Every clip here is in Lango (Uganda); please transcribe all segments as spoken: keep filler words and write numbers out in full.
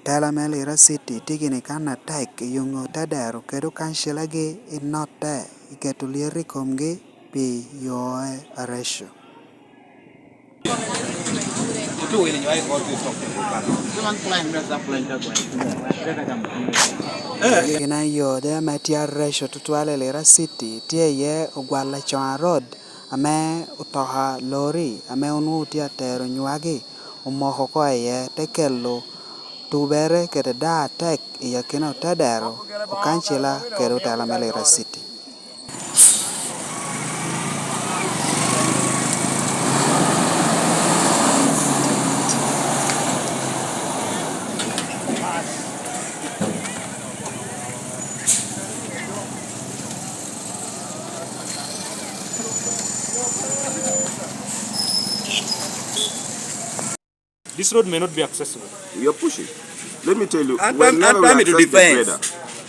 Tela me Lira City tye gini kan atek i yuŋ otedero kede okancilagi i notte i keto lyet i komgi pi yoe areco. Gin ayo de ame tye areco tutwal i Lira City tye iye Ogwal Acoŋa Road, ame otoka lori ame onwoŋo tye atero nywagi omoko oko iye, te kelo tubere kede daa atek i akina otedero, okancila kede otela me Lira City. This road may not be accessible. We are pushing. Let me tell you, and whenever and we access the grader,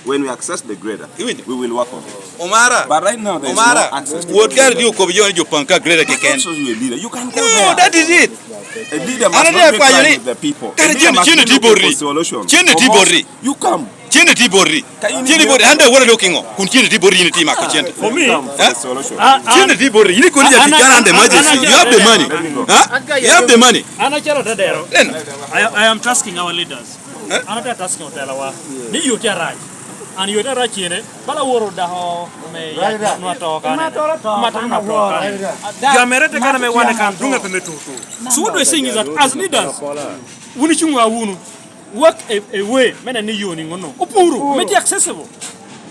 when we access the grader, we will work on it. Omara. But right now, there is no access to the grader. Wot kare tye okobo jo ni jo pan ka grader keken. But also you a leader. You can go there. No, that is it. A leader must not be crying with the people. Kare cen cen ti borri. Cen ti borri. You come. Cen ti borri. Cen ti borri. Anda wala do kingo. Kun cen ti borri ni ti mako cen. For me, come for the solution. Cen ti borri. Ini koni jati kana ande emergency. You have the money. Huh? You have the money. An acalo tadero. Then I, I am tasking our leaders. An atye atasking otelawa ni yo tye arac. An yo tye arac cene bala woro dako me yac nwa to kane. Matoro nwa to kane. Jo mere te kane me wane kan duŋ ape me tutu. So what we're saying is that as leaders, wun icuŋ wa wunu. Work a, a way me neno ni yo ni ŋono opuro, me tye accessible.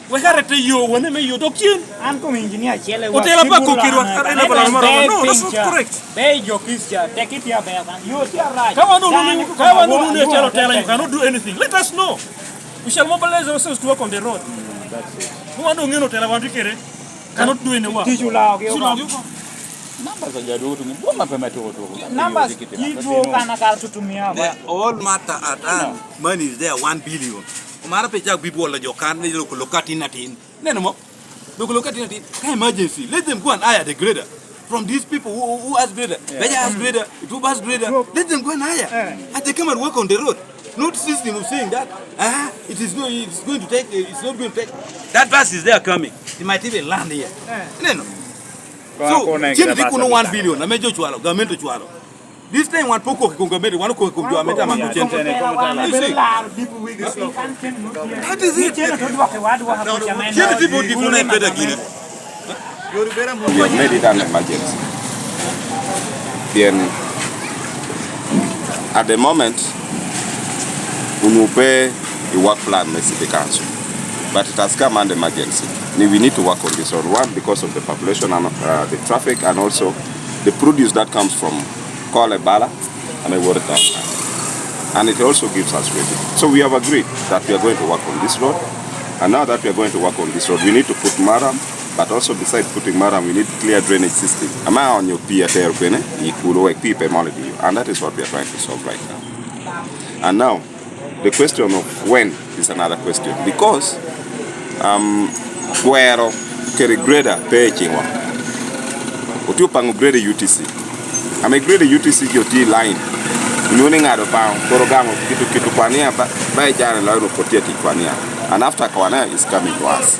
Wek arette yo wane me yo dok cen. An kom engineer acel e otela pa kokirwa. No, that's not correct. Be jo Kristo tek itye aber kan. Yo tye arac. Ka wan onuno, ka wan onuno acalo otela, you cannot do anything. Let us know. We shall mobilize ourselves to work on the road. Wan doŋ ŋeno otela wan tye kede. Cannot do any work. Tic olaogi oko. Numbers a jo adwogo tuŋ, bwoma pe me tuko tuko. Numbers ji dwogo kan akal tutumia. The whole matter at hand, money is there, one billion. Omara pe cak bibwolo jo kan, ni loko loko atin atin. Neno mo? Loko loko atin atin. Ka emergency, let them go and hire the grader. From these people who, who has grader, Beja has grader, Ituba has grader, let them go and hire. And they come and work on the road. Not system of saying that, ah, it is going, it's going to take, it's not going to take. That bus is there coming. It might even land here. Neno? So, cen ti kuno one billion, ame jo cwalo, gamente ocwalo. This time wan pe okok i kom gamente, wan okok i kom jo ame tye amako cen. You see? That is it. Cen ti bot gik mene bedo gine. We have made it an emergency. Pien at the moment, onwoŋo pe i work plan me City Council. But it has come under emergency. Ni we need to work on this road. One, because of the population and, uh, the traffic, and also the produce that comes from Kole Bala and I work downtown. And it also gives us revenue. So we have agreed that we are going to work on this road. And now that we are going to work on this road, we need to put maram, but also beside putting maram, we need clear drainage system. Ama onyo pi atero kwene, i kulo wek pi pe mol i dio. And that is what we are trying to solve right now. And now, the question of when is another question, because, um, gwero kede grader pe i ciŋwa. Otye opaŋo grader i U T C. Ame grader i U T C jo tye i line. Onyo ni ŋado baŋo, koro gamo kito kito kwania ba, ba i jare loyo ruk otye atic kwania. And after kwania is coming to us.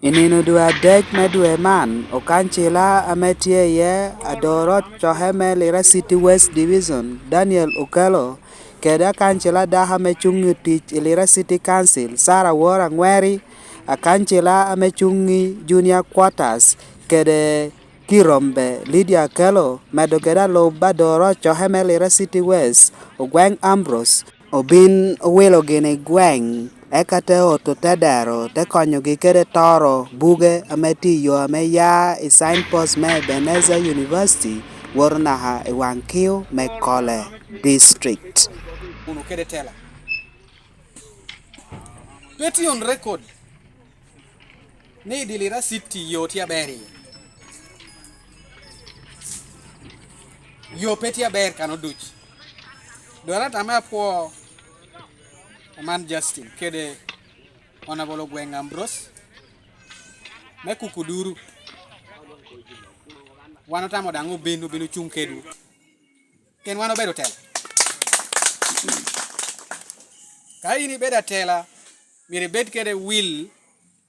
I nino dwe adek me dwe man, okancila ame tye iye adoro coke me Lira City West Division, Daniel Okello, kede akancila dako ame cuŋ i tic i Lira City Council, Sarah Wor Aŋweri, akancila ame cuŋ i Junior Quarters, kede Kirombe Lydia Akello, medo kede alub adoro coke me Lira City West, Ogweng Ambrose, obin owilo gini gweŋ, eka te oto te dero, te konyogi kede toro buge ame tye i yo ame ya i signpost me Ebenezer University, woto naka i Waŋkio me Kole District. Unu kede tela. Pe tye on record ni i Dilira City yo tye aber iye. Yo pe tye aber kan oduc. Dwarata me apwo Aman Justin kede Honorable Ogweng Ambrose me Kukuduru. Wan otamo daŋ obin, obin ocuŋ kedwu. Pien wan obedo telo. Ka in ibedo atela, myero ibed kede wil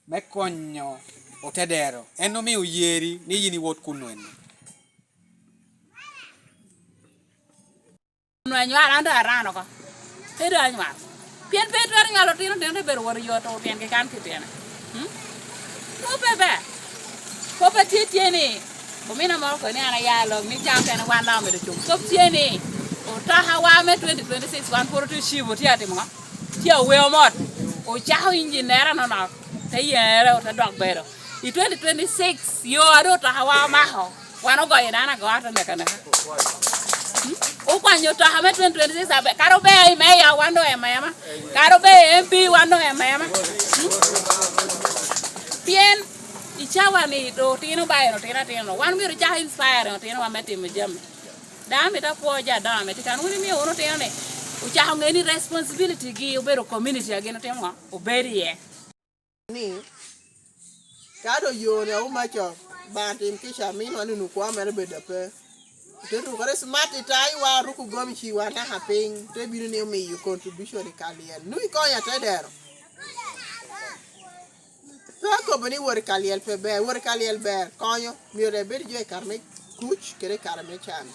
me konyo otedero. En omio oyeri ni yin iwot kunnu eni. Onwero anywalo, an dok aran oko. Pe dok anywalo. Pien pe itwero nywalo otino, otino te bedo wot i yo to tyengi kan ki tyene. Hmm? Kop pe ber. Kop a tye tye ni, omina moro kono ni an aya lok ni cam kene wan daŋ omedo cung. Kop tye ni, otokawa me twenty twenty-six wan pwod otye ocibo, tye atimo ŋo? Tye aweo mot. Ocako injinere anonok. Te yenere, ote dok bedo. I twenty twenty-six, yo a doŋ otokawa omako. Wan ogoyo dano agoa, te neko aneka. Hmm? Okwanyo otoka me twenty twenty-six aber. Kara obedo i meya, wan doŋ ema ema. Kara obedo i M P, wan doŋ ema ema. Hmm? Pien i cawa ni doŋ otino ba en otino atino. Wan myero ocako inspiring otinowa me timo jami. Dano mito apwo jo adoŋo ame tye kan. Wun imio wunu otino ni ocako ŋe ni responsibility gi obedo community a gin otimo ŋo? Obedo iye. Ni, ka doŋ yo-ni auma co, ba tim kica, minwa nunu kwo mere bedo ape. Te tuko kede smart i tayiwa, ruko gomciwa naka piny, te bino ni omiyo contribution i ka lyel. Nwoŋo ikonyo atedero. Pe akobo ni wot i ka lyel pe ber, wot i ka lyel ber, konyo, myero ibed jo i kare me kuc kede i kare me can.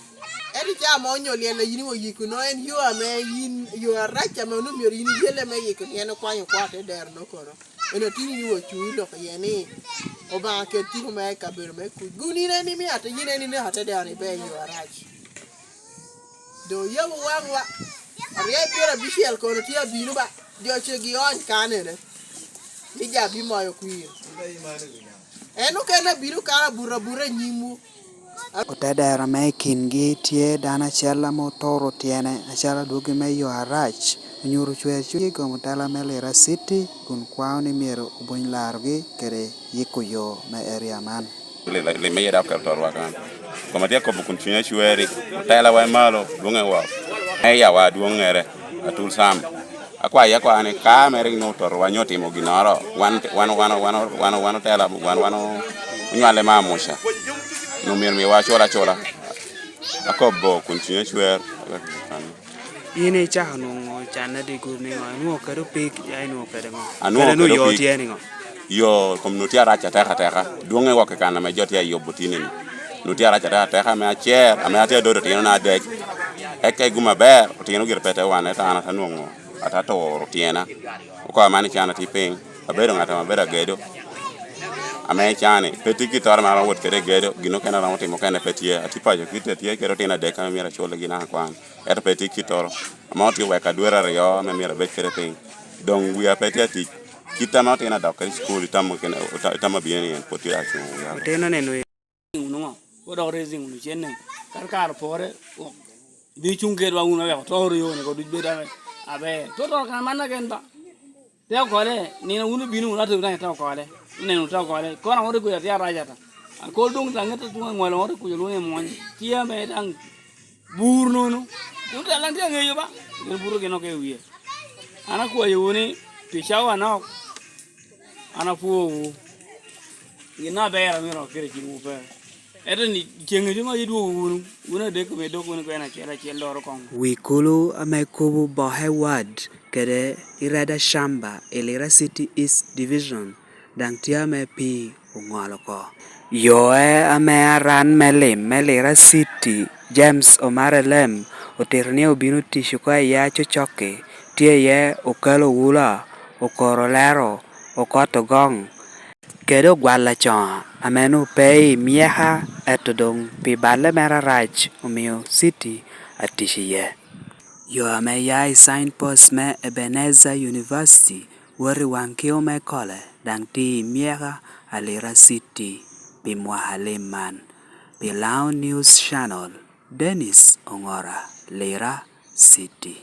Ento ca ma onyo lyel a yin iwinyo yiko no, en yo ame yin, yo arac ame onwoŋo myero yin iyelle me yiko ni en okwanyo kwo atedero no kono. En otini ni ocuŋ i lok iye ni, Obaŋa ket tipo mere i kabedo me kuc. Gun in en imio ate, yin en ineko atedero ni ber i yo arac. Doŋ oyabo waŋwa. Aryeny pyerabicel kono tye abino ba. Jo cegi ony kanene. Ni jo abimoyo kwir. En okene abino kara abuto abuta i nyimwu. Otedero ame i kingi tye dano acel ame oturo tyene acalo adwogi me yo arac, onyuto cwer cuny i kom otela me Lira City kun kwao ni myero obuny larogi kede yiko yo me area man. Li-, li-, lim me yeda oketo to rwaka. Koma tye akobo kun cunya cweri, otela wa malo, dwoŋe wok. Me yawa adwoŋere, atul sam. Akwayi akwaya ni ka mere rik nwoŋo ototowa nyo otimo ginnoro, wan, wan, wan, wan, wan, wan otela, wan, wan onywale me amuca. Nwoŋo myero miwa acula acula. Akobo kun cunya cwer. In icako nwoŋo can adi gur niŋo? Inwoŋo kede opik, ya inwoŋo kede ŋo? Anwoŋo kede opik. Kede nwoŋo yo tye niŋo? Yo kom nwoŋo tye arac atek ateka. Dwoŋe wok i kan ame jo tye ayubo tini-ni. Nwoŋo tye arac atek ateka ame acer, ame atye adodo otinona adek. Eka i gum aber, otino gire pe te wane, ento an ate nwoŋo, ate aturo tyena. Okoba man i can atye piny. Abedo ŋat ame abedo agedo. Ame i can-ni, pe tye gittoro ame aromo wot kede i gedo, gin okene aromo timo okene pe tye. Atye paco kit atye kede otino adek ame myero acul gin akwan. Ento pe tye kittoro. Ame otye weka dwe aryo ame myero abed kede piny. Doŋ wia pe tye atic. Kit ame otino adok kede i cukul, itamo kene, ota-, itamo abino ni en pwod tye acuŋ wia. Otino neno wunu ŋo? Wudok raising wunu cenne. Kadi kare opore, wok. Bi cuŋ kedwa wunu awek oto oryo ni ko duc bed abe-, aber. Toto kan man agen ba. Te okole, nino wun obino wunu ato wunu te okole. Neno te okole. Kono ŋo te kuyo atye arac ata. Akol doŋ ta ŋet tuŋ aŋwalo ŋo te kuyo lwongo i mwony. Tye ame daŋ bur nono. Kun te lan tye aŋeyo ba. Gin buto gin oko i wie. An akwayowu ni, pi cawa anok, an apwowu. Gin aber amito okete i ciŋwu pe. Ento ni ceŋ ecuma idwogo wunu, wun adek kome idok wunu kwena acel acel doro koŋ. Wi kulu ame kubo Bohe Ward kede Irada Shamba i Lira City East Division daŋ tye ame pii oŋolo oko. Yoe ame aran me lim me Lira City, James Omare Lem, otito ni obino tic oko i Yaco Cokki, tye iye Okelo Wula, Okoro Lero, Okot Ogoŋ, kede Ogwal Acoŋo ame nwoŋo pe i myeka, ento doŋ pi balle mere arac omio City atic iye. Yo ame ya i signpost me Ebenezer University wot i waŋ kio me Kole daŋ tye i myeka a Lira City pi mwaka lim man. Pi Lango News Channel, Dennis Ongora, Lira City.